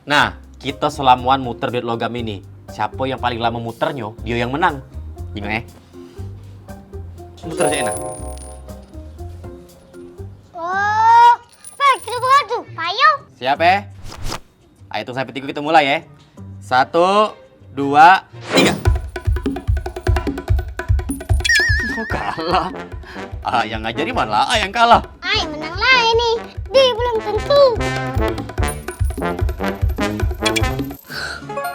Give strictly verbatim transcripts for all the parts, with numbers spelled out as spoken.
Nah, kito selamoan muter duit logam ini. Siapo yang paling lamo muternyo, dio yang menang. Jingok, eh. Muter cak ini. Oh, Pak, kita beradu. Payo. Siap, eh? Ayo, hitung sampai tiga, kita mulai, eh. Satu, dua, tiga. Oh, kalah. Ah, yang ngajari malah ah, yang kalah. Ai, menang lah ini. Di, belum tentu.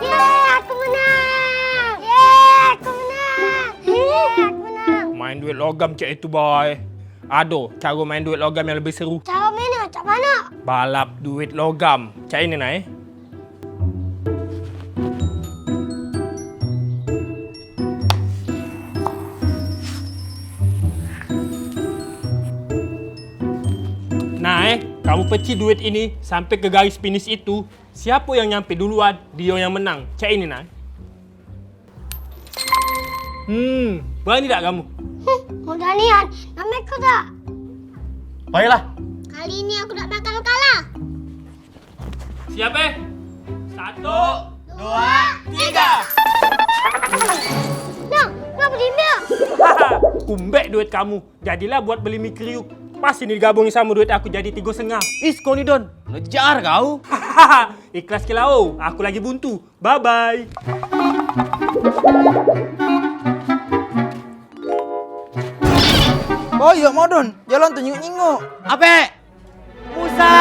Yeay, aku menang. Yeay, aku menang. Yeay, aku menang. Main duit logam cak itu, boy. Ado caro main duit logam yang lebih seru. Caro main cak mano? Balap duit logam. Cak ini, nah, eh. Nah, eh, kamu pecih duit ini sampai ke garis finish itu. Siapo yang nyampe duluan, dio yang menang. Cak ini, nah. Hmm, berani tak kamu? Huh, modal nian. Namek kau tak? Baiklah. Kali ini aku tak bakal kalah. Siap, eh? Satu, dua, tiga. Nah, kenapa diambil? Kumbek duit kamu. Jadilah buat beli mie kriuk. Pas ini digabungin sama duit aku jadi tigo setengah. Is, kau ni, Don. Ngejar kau. Ikhlas ke lao, aku lagi buntu. Bye-bye. Oh iyo, Modon, jalan tu nyingok-nyingok. Ape? Musa!